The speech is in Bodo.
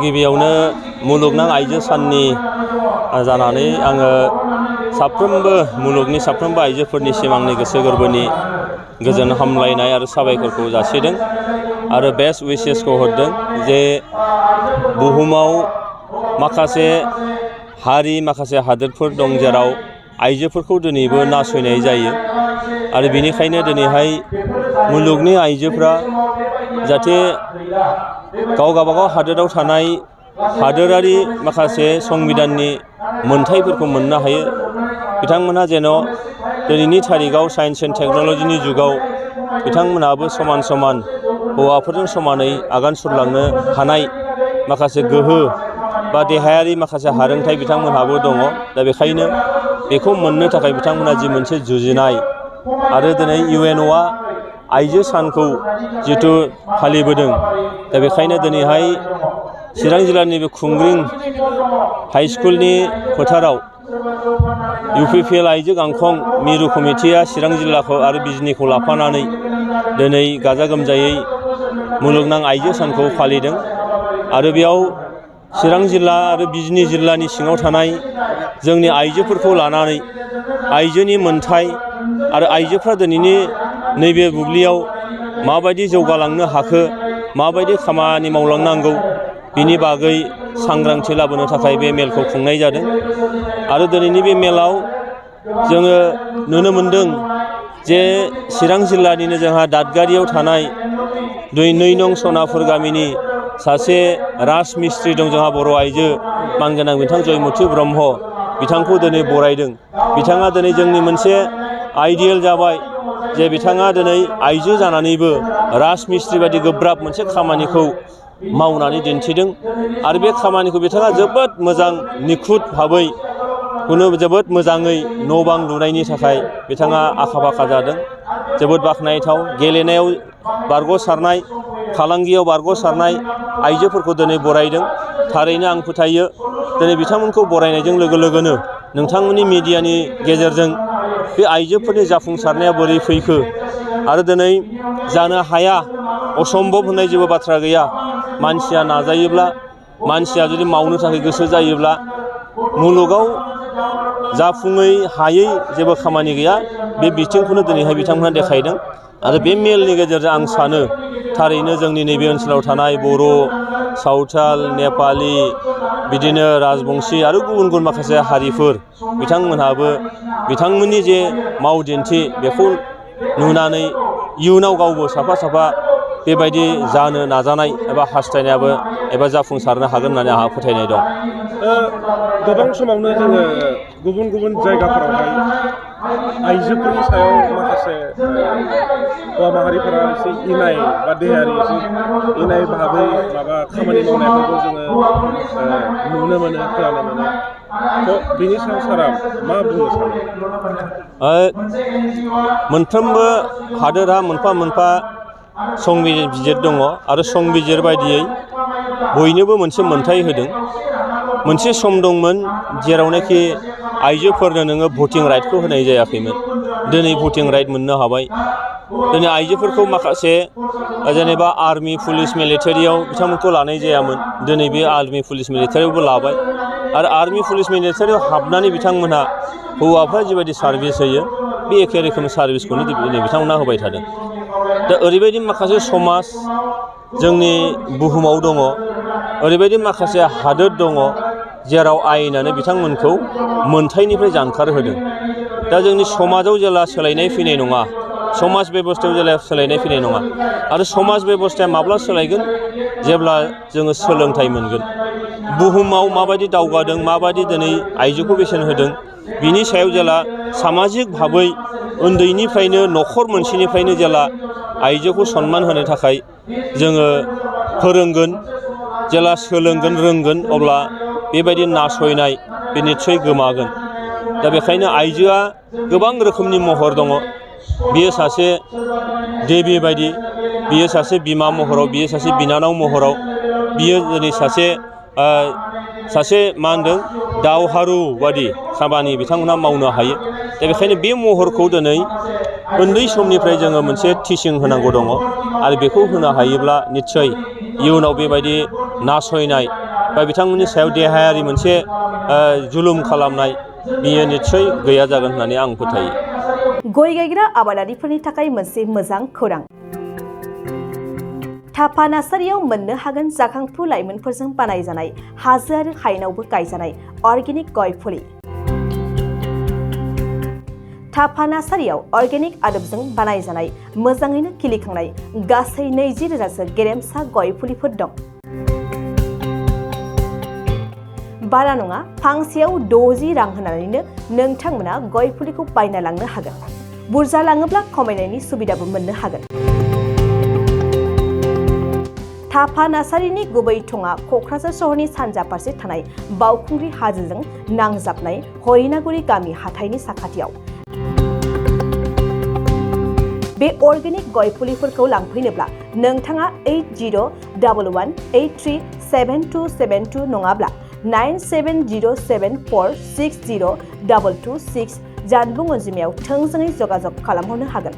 गिबियावनो मुलुगनां आइजो साननि जानानै आङो साफ्रोमबो मुलुगनि साफ्रोमबो आइजोफोरनिसिम आंनि गोसो गोरबोनि गोजोन हामलायनाय आरो साबायखरखौ जासिदों आरो बेस्ट उइसेसखौ हरदों जे बुहुमाव माखासे हारि माखासे हादोरफोर दं जेराव आइजोफोरखौ दिनैबो नासयनाय जायो आरो बेनिखायनो दिनैहाय मुलुगनि आइजोफ्रा जाहाथे गावबागाव हादोराव थानाय हादोरारि माखासे संबिधाननि मोनथायफोरखौ मोननो हायो बिथांमोनहा जेन' दिनैनि थारिखआव साइन्स एन्ड टेक्न'लजिनि जुगाव बिथांमोनहाबो समान समान हौवाफोरजों समानै आगान सुरलांनो हानाय माखासे गोहो बा देहायारि माखासे हारोंथाय बिथांमोनहाबो दङ दा बेखायनो बेखौ मोननो थाखाय बिथांमोनहा जि मोनसे जुजिनाय आरो दिनै UNOआ आइजो सानखौ जिथु फालिबोदों दा बेखायनो दिनैहाय चिरां जिल्लानि बे खुंग्रिं हाइस्कुलनि फोथाराव UPPL आइजो गांखं मिरु कमिटिया चिरां जिल्लाखौ आरो बिजनिखौ लाफानानै दिनै गाजा गोमजायै मुलुगनां आइजो सानखौ फालिदों आरो बेयाव चिरां जिल्ला आरो बिजनि जिल्लानि सिङाव थानाय जोंनि आइजोफोरखौ लानानै आइजोनि मोनथाय आरो आइजोफ्रा दिनैनि नैबे बुब्लियाव माबायदि जौगालांनो हाखो माबायदि खामानि मावलांनांगौ बिनि बागै सांग्रांथि लाबोनो थाखाय बे मेलखौ खुंनाय जादों आरो दिनैनि बे मेलाव जोङो नुनो मोनदों जे चिरां जिल्लानिनो जोंहा दादगारियाव थानाय 2 नं सनापुर गामिनि सासे राजमिस्ट्रि दं जोंहा बर' आइजो मानगोनां बिथां जयमति ब्रह्म बिथांखौ दिनै बरायदों बिथाङा दिनै जोंनि मोनसे आइडियेल जाबाय जे बिथाङा दिनै आइजो जानानैबो राजमिस्ट्रि बायदि गोब्राब मोनसे खामानिखौ मावनानै दिन्थिदों आरो बे खामानिखौ बिथाङा जोबोद मोजां निखुत भाबै जोबोद मोजाङै न' बां लुनायनि थाखाय बिथाङा आखा फाखा जादों जोबोद बाख्नायथाव गेलेनायाव बारग'सारनाय फालांगियाव बारग'सारनाय आइजोफोरखौ दिनै बरायदों थारैनो आं फोथायो दिनै बिथांमोनखौ बरायनायजों लोगो लोगोनो नोंथांमोननि मिडियानि गेजेरजों बे आइजोफोरनि जाफुंसारनाया बोरै फैखो आरो दिनै जानो हाया असम्भब होननाय जेबो बाथ्रा गैया मानसिया नाजायोब्ला मानसिया जुदि मावनो थाखाय गोसो जायोब्ला मुलुगाव जाफुङै हायै जेबो खामानि गैया बे बिथिंखौनो दिनैहाय बिथांमोनहा देखायदों आरो बे मेलनि गेजेरजों आं सानो थारैनो जोंनि नैबे ओनसोलाव थानाय बर' सावथाल नेपालि बिदिनो राजबंसि आरो गुबुन गुबुन माखासे हारिफोर बिथांमोनहाबो बिथांमोननि जे मावदिन्थि बेखौ नुनानै इयुनाव गावबो साफा साफा बेबायदि जानो नाजानाय एबा हास्थायनायाबो एबा जाफुंसारनो हागोन होननानै आंहा फोथायनाय दं। गोबां समावनो जोङो गुबुन गुबुन जायगाफोरावहाय आइजोफोरनि सायाव माखासे हौवा माहारिफोरा एसे इनाय बा देहायारि एसे इनाय भाबै माबा खामानि मावनायफोरखौ जोङो नुनो मोनो खोनानो मोनो थ' बिनि सायाव सारा मा बुंनो सानो? मोनफ्रोमबो हादोरा मोनफा मोनफा संबिजिर दङ आरो संबिजिर बायदियै बयनोबो मोनसे मोनथाय होदों मोनसे सम दंमोन जेरावनाखि आइजोफोरनो नोङो भटिं राइटखौ होनाय जायाखैमोन दिनै भटिं राइट मोननो हाबाय दिनै आइजोफोरखौ माखासे जेनेबा आर्मि पुलिस मिलिटारियाव बिथांमोनखौ लानाय जायामोन दिनै बे आर्मि पुलिस मिलिटारियावबो लाबाय आरो आर्मि पुलिस मिलिटारियाव हाबनानै बिथांमोनहा हौवाफ्रा जिबायदि सार्भिस होयो बे एखे रोखोमनि सार्भिसखौनो दिनै बिथांमोनहा होबाय थादों दा ओरैबायदि माखासे समाज जोंनि बुहुमाव दङ ओरैबायदि माखासे हादोर दङ जेराव आयेनानो बिथांमोनखौ मोनथायनिफ्राय जानखार होदों दा जोंनि समाजाव जेला सोलायनाय फैनाय नङा समाज बेबस्थायाव जेला सोलायनाय फैनाय नङा आरो समाज बेबस्थाया माब्ला सोलायगोन जेब्ला जोङो सोलोंथाइ मोनगोन बुहुमाव माबायदि दावगादों माबायदि दिनै आइजोखौ बेसेन होदों बिनि सायाव जेला सामाजिक भाबै उन्दैनिफ्रायनो न'खर मोनसेनिफ्रायनो जेला आइजोखौ सनमान होनो थाखाय जोङो फोरोंगोन जेला सोलोंगोन रोंगोन अब्ला बेबायदि नासयनाय बे निस्सय गोमागोन दा बेखायनो आइजोआ गोबां रोखोमनि महर दङ बियो सासे देबि बायदि बियो सासे बिमा महराव बियो सासे बिनानाव महराव बियो दिनै सासे मा होनदों दावहारु बादि खामानि बिथांमोनहा मावनो हायो दा बेखायनो बे महरखौ दिनै उन्दै समनिफ्राय जोङो मोनसे टिचिं होनांगौ दङ आरो बेखौ होनो हायोब्ला निस्सय इयुनाव बेबायदि नासयनाय बा बिथांमोननि सायाव देहायारि मोनसे जुलुम खालामनाय बियो निस्सय गैया जागोन होननानै आं फोथायो। गय गायग्रा आबादारिफोरनि थाखाय मोनसे मोजां खौरां। थाफा नार्सारियाव मोननो हागोन जाखांफु लाइमोनफोरजों बानायजानाय हाजो आरो हायेनावबो गायजानाय अर्गेनिक गय फुलि। थाफा नार्सारियाव अर्गेनिक आदबजों बानायजानाय मोजाङैनो खिलिखांनाय गासै 20,000सो गेरेमसा गय फुलिफोर दं। बारा नङा, फांसेयाव 60 रां होनानैनो नोंथांमोना गय फुलिखौ बायना लांनो हागोन। बुरजा लाङोब्ला खमायनायनि सुबिदाबो मोननो हागोन। थाफा नार्सारिनि गुबै थङा क'क्राझार सहरनि सानजा फारसे थानाय बावखुंग्रि हाजोजों नांजाबनाय हरिनागुरि गामि हाथाइनि साखाथियाव। बे अर्गेनिक गय फुलिफोरखौ लांफैनोब्ला नोंथाङा 8011837272 नङाब्ला 9707460226 जानबुं अनजिमायाव थोंजोङै जगाजग खालामहरनो हागोन।